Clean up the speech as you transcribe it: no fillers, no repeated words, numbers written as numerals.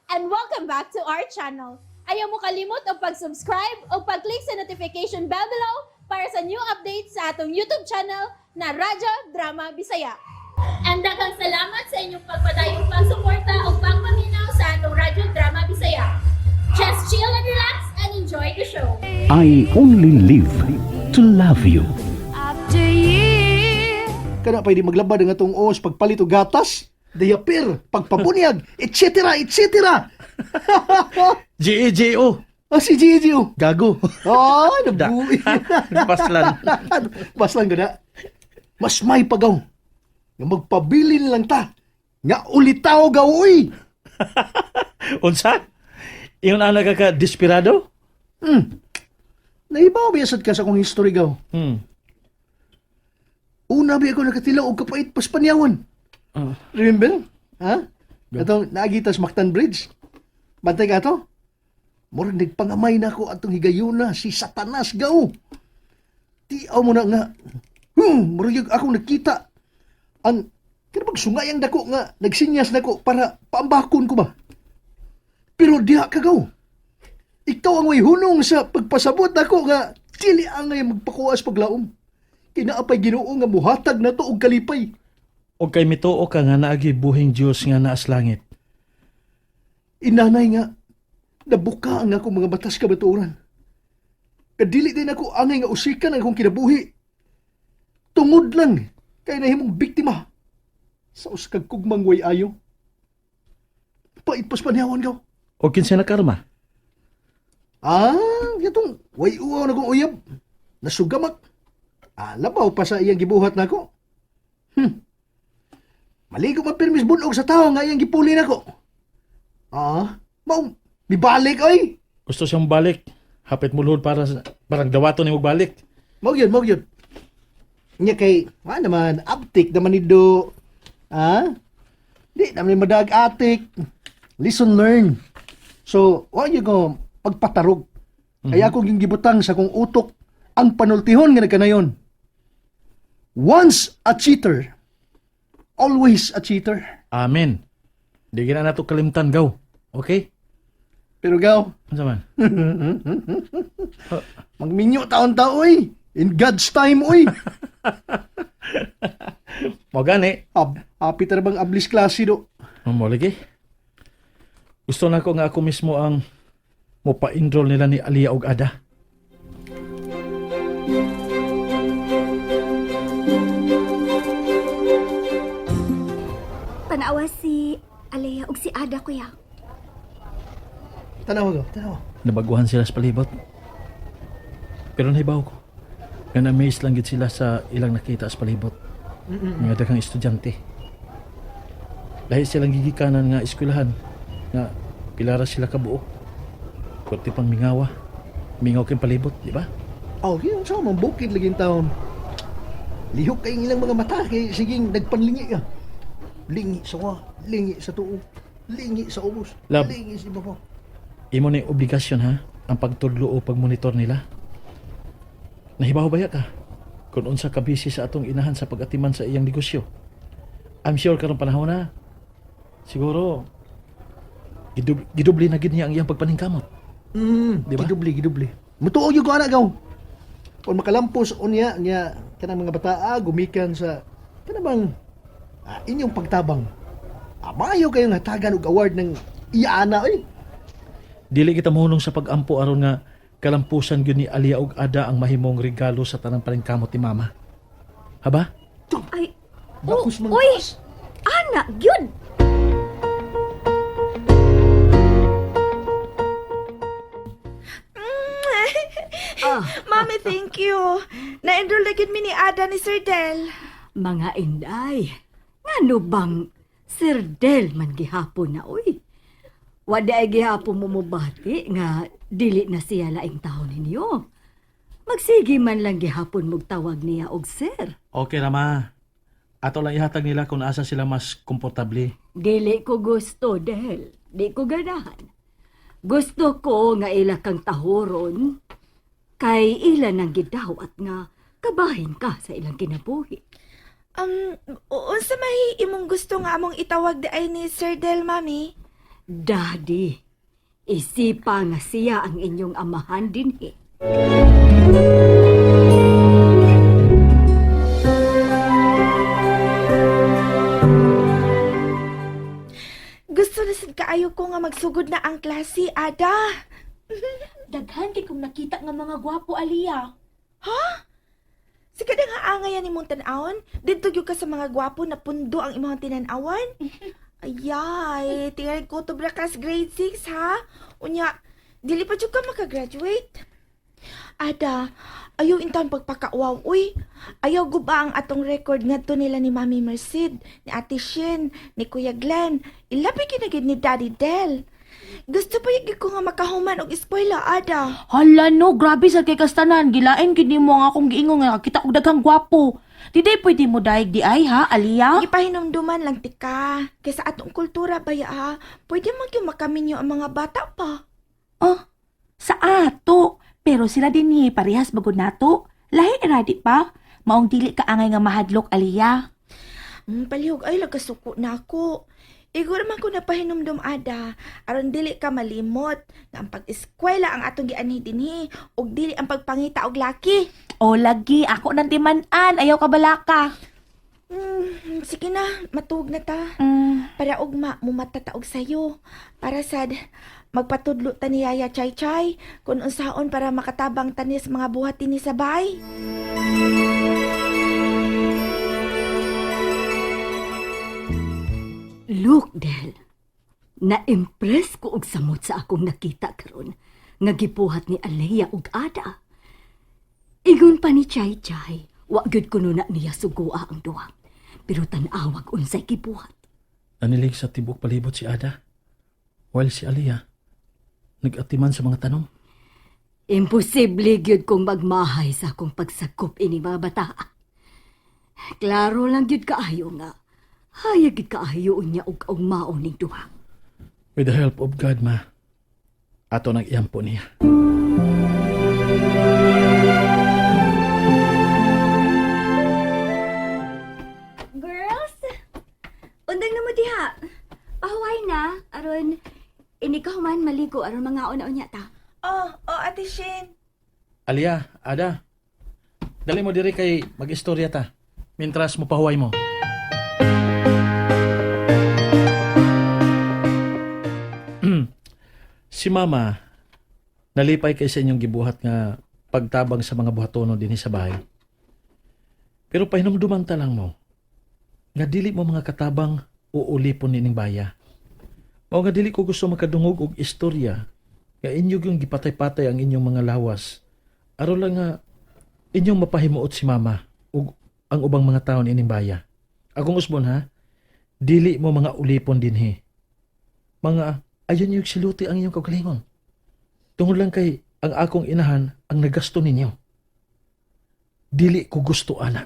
And welcome back to our channel. Ayaw mo kalimot og pag-subscribe o pag-click sa notification bell below para sa new updates sa atong YouTube channel na Radyo Drama Bisaya. And daghang salamat sa inyong pagpadayong pagsuporta o pagpaminaw sa atong Radyo Drama Bisaya. Just chill and relax and enjoy the show. I only live to love you. After years. Kana pa di maglabad ang atong os pagpalit og gatas, diaper, pagpabunyag, etc. etc. G-E-J-O. Ah, si Gigi oh. Gago. Ah, nabuhi. Paslan. Paslan ko na. Mas may pagaw. Nga magpabilin lang ta. Nga ulitaw gaw uy. Unsa? Ingon ana ka ka desperado? Naibaw ba sad ka sa akong history gaw? Una ba ako nakatilaw og kapait pas panyawan. Remember? Ha? Atong naagi tas Mactan Bridge. Bantay ka to? Murag nagpangamay na ako atong higayuna si Satanas gaw. Tiaw mo na nga. Murag yung akong nakita. Ang kana bang sungayang dako nga nagsinyas nako para paambakon ko ba? Pero diha ka gaw. Ikaw ang way hunong sa pagpasabot nako nga dili angay magpakuha sa paglaom. Kinaapay Ginoo nga muhatag nato og kalipay. Og kay mituo ka nga naagi buhing Dios nga naas langit. Inanay nga, nabuka ang akong mga batas kabaturan. Kadili din ako angay nga usikan ang akong kinabuhi. Tungod lang kay nahimong biktima sa uskag kugmang way ayo. Pait pas panyawan gaw. Og kinsa na karma? Ah, itong way uaw na kong uyab. Nasugamak. Ah, labaw pa sa iyang gibuhat nako. Maligo man pirmis bunog sa tao nga iyang gipuli nako. Ah, mao mibalik oy. Gusto siyang balik. Hapit mo luhod para parang dawaton nimo balik. Mao yun, mao yun. Nya kay, wa naman, uptick naman ni do. Ah? Di naman ni madag atik. Listen, learn. So, wa yun ko pagpatarog. Kaya ako yung gibutang sa kong utok ang panultihon nga nagkanayon. Once a cheater, always a cheater. Amen. Di gina nato kalimtan gaw. Okay? Pero gaw, Unsa man? magminyo taon ta oy. In God's time oy. Mo gani. Happy ta na bang ablis klase do? Mo lagi. Gusto na ko nga ako mismo ang mo pa-enroll nila ni Alia og Ada. Tanawa si Alea ug si Ada, kuya. Tanawa gaw, tanawa. Nabaguhan sila sa palibot. Pero nahibaw ko. Nga na-amaze lang gid sila sa ilang nakita sa palibot. Mga daghang estudyante. Dahil silang gigikanan nga eskwelahan nga pilara sila kabuok. Kurti pang mingawa. Mingaw kay palibot, di ba? Oh, yun sa mga bukid lagi yung taon. Lihok kay ilang mga mata kay siging nagpanlingi ka. Lingi sa wa, lingi sa tuo, lingi sa ubos, Love. lingi sa ibabaw. Imo na yung obligasyon ha, ang pagtudlo o pagmonitor nila. Nahibaw ba ya ka? Kung unsa ka busy sa atong inahan sa pag-atiman sa iyang negosyo. I'm sure karong panahon na siguro gidubli na gid niya ang iyang pagpaningkamot. Di ba? Gidubli, gidubli. Mutuo gyud ko ana gaw. Kung makalampos unya niya kanang mga bataa gumikan sa kanang bang inyong pagtabang. Ah, maayo kayong hatagan og award ng iana oy. Dili kita mohunong sa pag-ampo aron nga kalampusan gyud ni Alia og Ada ang mahimong regalo sa tanang paningkamot ni Mama. Haba? Ay, Bakos man. uy! Ana, gyud! Mami, thank you. Na-enroll na gyud mi ni Ada ni Sir Del. Mga inday, ngano bang Sir Del man gihapon na uy? Wala ay gihapon mo mobati nga dili na siya laing taon ninyo. Magsige man lang gihapon mong tawag niya og sir. Okay ra ma. Ato lang ihatag nila kung asa sila mas komportable. Dili ko gusto, Del. Di ko ganahan. Gusto ko nga ila kang tahoron kay ila nang gidawat nga kabahin ka sa ilang kinabuhi. Unsa may imong gusto nga among itawag di ay ni Sir Del, Mami? Daddy, isipa nga siya ang inyong amahan dinhi. Gusto na sad kaayo ko nga magsugod na ang klase, Ada. Daghan kay kong nakita nga mga gwapo, Aliyah. Sige na nga angayan ni mong tan-awon. Didto gyud ka sa mga gwapo na pundo ang imong tinan-awan. Ayay, tingali ko to brakas grade 6 ha. Unya, dili pa jud ka makagraduate. Ada, ayaw intawn pagpakauwaw, uy. Ayaw guba ang atong record ngadto nila ni Mami Merced, ni Ate Shin, ni Kuya Glenn. Ilabi gyud ni Daddy Del. Gusto pa gyud ko nga makahuman og eskwela, Ada. Hala no, grabe sa kay kastanan. Gilain gid nimo ang akong giingon nga nakakita og daghang gwapo. Di day pwede mo daig di ay ha, Aliyah? Gipahinumduman lang tika. Kaysa atong kultura baya ha, pwede man gyud makaminyo ang mga bata pa. Oh, sa ato. Pero sila dinhi parehas bagod nato. Lahi ra di pa. Maong dili ka angay nga mahadlok, Aliyah. Palihog ay lagasuko na ako. Igor man ko napahinumdum ada, aron dili ka malimot nga ang pag-eskwela ang atong gianhi dinhi ug dili ang pagpangita og laki. O lagi, ako nang timan-an. Ayaw ka balaka. Sige na, matuog na ta. Para ugma mumata ta og sayo. Para sad magpatudlo ta ni Yaya Chay Chay kung unsaon para makatabang tanis mga buhat dinhi sa bay. Look, Del. Na-impress ko og samot sa akong nakita karon nga gibuhat ni Alea ug Ada. Ingon pa ni Chay Chay, wa gyud kuno na niya sugoa ang duha. Pero tan-awag unsay gibuhat. Nanilig sa tibok palibot si Ada. While si Aliyah, nag-atiman sa mga tanong. Imposible gyud kong magmahay sa akong pagsakop ini mga bata. Klaro lang gyud kaayo nga. Hayag gyud kaayo unya og ugmaon ning duha. With the help of God, ma, ato nang iyampo niya. Girls, undang na mo diha. Pahuway na aron ini ka human maligo aron mangaon na unya ta. Oh, Ate Shin. Aliyah, Ada, dali mo diri kay mag-istorya ta. Mintras mo pahuway mo. Si Mama, nalipay kay sa inyong gibuhat nga pagtabang sa mga buhatono dinhi sa bahay. Pero pahinumduman ta lang mo, nga dili mo mga katabang o ulipon nining baya. Mao nga dili ko gusto makadungog og istorya nga inyo yung gipatay-patay ang inyong mga lawas. Aron lang nga inyong mapahimuot si Mama ug ang ubang mga taon ining baya. Akong usbon ha, dili mo mga ulipon dinhi. Mga ayon yung siluti ang inyong kaugalingon. Tungod lang kay ang akong inahan ang nagasto ninyo. Dili ko gusto ana.